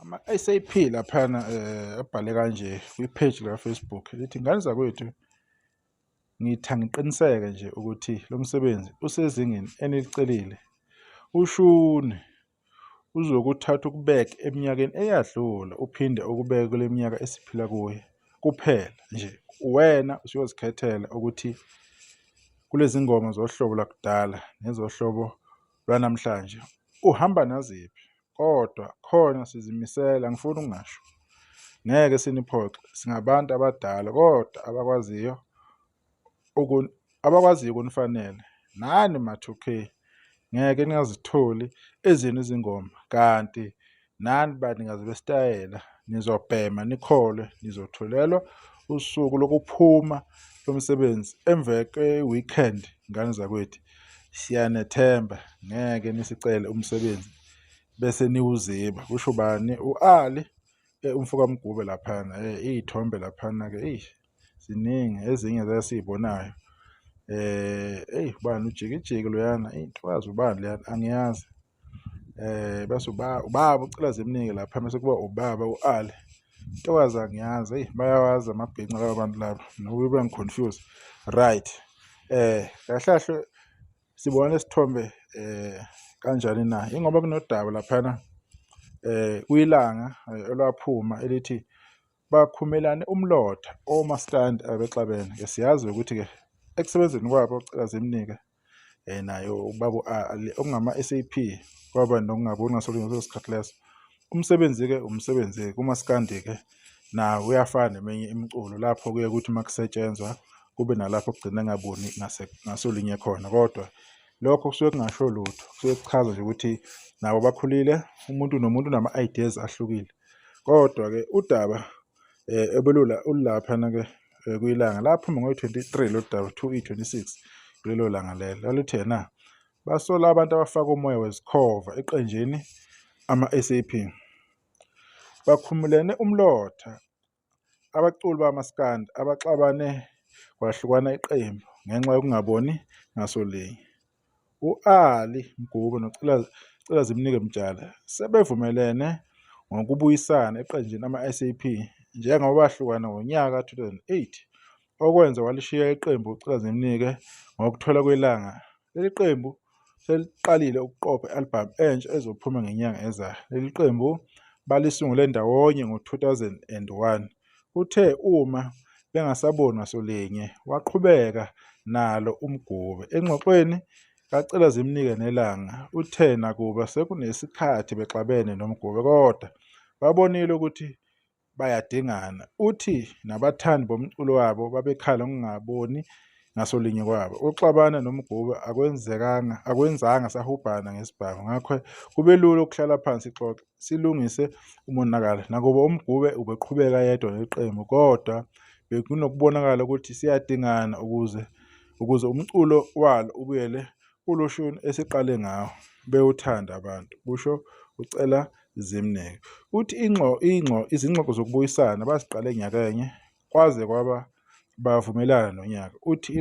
Ama-SAP laphana abhale kanje kwi-page lika-Facebook lithi, ngane zakwethu, ngithi angiqiniseke nje ukuthi lo msebenzi usezingeni enilicelile. Ushuni uzokuthatha ukubeke eminyakeni eyadlula uphinde ukubeke kule minyaka esiphila kuyo. Kuphela nje uwena usuyozikhethela ukuthi kulezi ngoma zohlobo lwakudala nezohlobo lwanamhlanje uhamba naziphi. Kodwa khona sizimisele, angifuni ukungasho. Ngeke siniphoxe, singabantu abadala kodwa abakwaziyo abakwaziyo kunifanele. Nani ma-2K ngeke ningazitholi ezenu izingoma kanti nani banikazi besitayela nizobhema nikholwe nizotholelwa usuku lokuphuma lomsebenzi emva kwe-weekend ngane zakwethu. Siyanethemba ngeke nisicele umsebenzi bese niwuziba, kusho bani? U-Ali umfo kaMgube laphana iy'thombe laphana-ke eyi ziningi ezinye zesiyibonayo. Eyi ubani ujikijiki loyana intokazi ubani leyana angiyazi. Bese ubaba ucela zimnike lapha mase kuba ubaba u-Ali. Intokazi angiyazi eyi bayawazi amabhinca laba bantu laba nokuba bengi-confuse. Right, kahle kahle sibona lesithombe kanjani na? Ingoba kunodaba laphana kwiLanga olwaphuma elithi bakhumelane umlotha omaskandi abexabene. Ke siyazi ukuthi-ke ekusebenzeni kwabo ucela zimnike naye ubaba u-Ali okungama-S_A_P kwaba nokungaboni ngasolinye ngaleso sikhathi leso. Umsebenzi-ke umsebenzi-ke kumaskandi-ke nawo uyafana neminye imiculo lapho kuye kuthi uma kusetshenzwa kube nalapho kugcina ngaboni ngasolinye khona kodwa lokho kusuke kungasho lutho, kusuke kuchaza nje ukuthi nabo bakhulile umuntu nomuntu unama-ideas ahlukile. Kodwa-ke udaba ebelula olulaphana-ke kwiLanga laphuma ngo-23 lolu daba 2E26 kulelo langa lelo laluthe na basola abantu abafaka umoya wezikhova eqenjini ama-SAP. Bakhumulene umlotha abaculi bamaskandi abaxabane kwahlukana iqembu ngenxa yokungaboni ngasolinye. U-Ali Mgube noCela Zimnike Mtshali sebevumelene ngokubuyisana eqenjini ama-SAP njengoba bahlukana ngonyaka ka-2008 okwenza walishiya iqembu uCela Zimnike ngokuthola kweLANGA. Leli qembu seliqalile ukuqopha i-albhamu entsha ezophuma ngenyanga ezayo. Leli qembu balisungule ndawonye ngo-2001. Kuthe uma bengasaboni ngasolinye waqhubeka nalo uMgube. Engxoxweni kaCela Zimnike neLANGA uthe nakuba sekunesikhathi bexabene noMgube kodwa babonile ukuthi bayadingana. Uthi nabathandi bomculo wabo babekhala ngokungaboni ngasolinye kwabo. Ukuxabana noMgube akwenzekanga akwenzanga sahubhana ngesibhamu ngakho kube lula ukuhlala phansi sixoxe silungise umonakalo. Nakuba uMgube ubeqhubeka yedwa neqembu kodwa bekunokubonakala ukuthi siyadingana ukuze umculo walo ubuyele kulo shuni esiqale ngawo bewuthanda abantu, kusho uCela Zimnike. Uthi izingxoxo zokubuyisana baziqale nyakenye kwaze kwaba bavumelana nonyaka. Uthi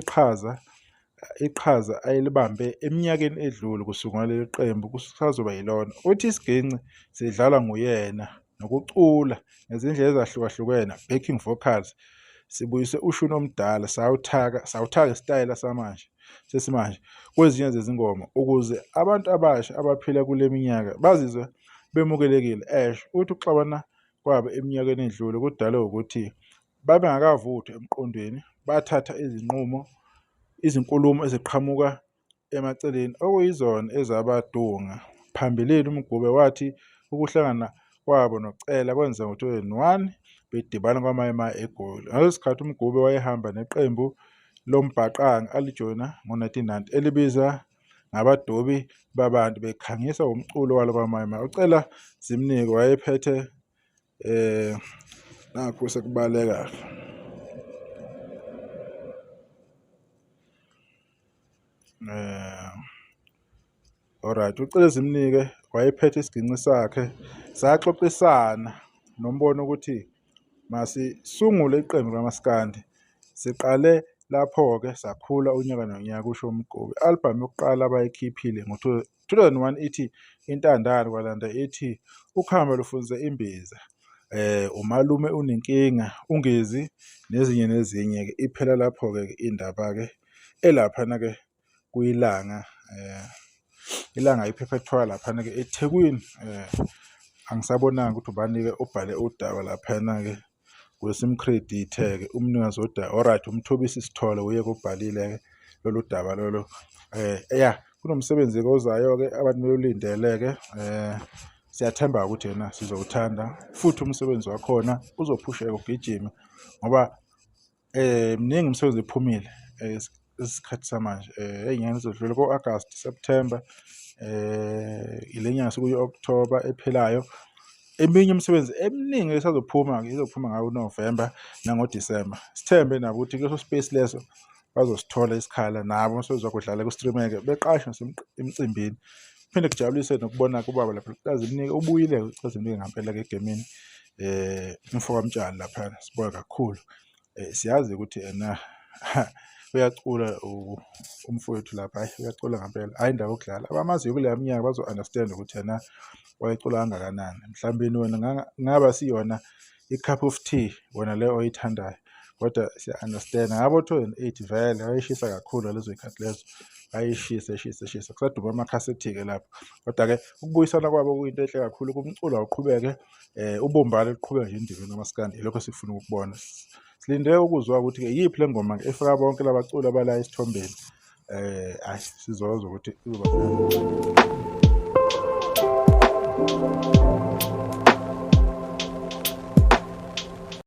iqhaza ayelibambe eminyakeni edlule kusungulwa leli qembu kusazoba yilona. Uthi isiginci sidlalwa nguyena nokucula ngezindlela ezahlukahlukene, backing vocals, sibuyise ushuni omdala sawuthaka isitayela samanje sesimanje kwezinye zezingoma ukuze abantu abasha abaphila kule minyaka bazizwe bemukelekile, esho. Uthi ukuxabana kwabo eminyakeni edlule kudalwe wukuthi babengakavuthwa emqondweni bathatha izinqumo izinkulumo eziqhamuka emaceleni okuyizona ezabadunga. Phambilini uMgube wathi ukuhlangana kwabo noCela kwenzeka ngo-2001 bedibana kwaMai eGoli. Ngaleso sikhathi uMgube wayehamba neqembu lombhaqanga alijoyina ngo-1990 elibiza ngabadobi babantu bekhangisa ngomculo walo kwaMai. UCela Zimnike wayephethe nakhu sekubaleka. Alright, uCele Zimnike wayephethe isiginci sakhe saxoxisana nombono ukuthi masisungule iqembu lamaskandi. Siqale lapho-ke sakhula unyaka nonyaka, kusho uMgube. I-albhamu yokuqala abayikhiphile ngo 2001 ithi intandane kwalanda ithi ukhamba lufunze imbiza umalume unenkinga ungezi nezinye nezinye ke iphela lapho ke indaba ke elaphana ke kuyilanga ilanga iphepha ekuthiwa laphana-ke eThekwini angisabonanga ukuthi ubani-ke obhale udaba laphana-ke kwesimkredithe-ke umnikazi wodaba alright uMthobisi Sithole uye-ke obhalile-ke lolu daba lolo ya kunomsebenzi-ke ozayo-ke abantu bewulindele-ke siyathemba ukuthi yena sizowuthanda futhi umsebenzi wakhona uzophusheka ugijime ngoba Mningi imisebenzi ephumile isikhathi samanje ey'nyangeni ezedlule ko-Agasti, September, ile nyanga sekuyi-October ephelayo. Eminye imisebenzi eminingi esazophuma-ke izophuma ngawo uNovemba nangoDisemba. Sithembe nabo ukuthi kuleso space leso bazosithola isikhala nabo umsebenzi wakho udlale kustrimeke beqashwe emcimbini. Kuphinde kujabulise nokubona-ke ubaba lapha uCazimnike ubuyile-ke uCazimnike ngampela-ke egemini umfokaMtshali laphayana sibonga kakhulu. Siyazi ukuthi ena uyacula umfowethu lapha, hhayi uyacula ngampela, hhayi indawo yokudlala. Abamaziyo kuleya minyaka bazo-understand ukuthi ena wayecula kangakanani. Mhlawumbe wena ngaba siyona i-cup of tea wena le oyithandayo kodwa siya-understand-a. Ngabo 2008 vele wayeshisa kakhulu ngalezo y'khathi lezo, wayeshisa eshisa eshisa kusaduma amakhasethi-ke lapho. Kodwa-ke ukubuyisana kwabo kuyinto enhle kakhulu kumculo awuqhubeke ubumbano luqhubeke nje endimeni kamaskandi yilokho esifuna ukukubona. Silinde ukuzwa ukuthi-ke iyiphi le ngoma efaka bonke labaculi abala esithombeni. Ayi sizozwa ukuthi izoba.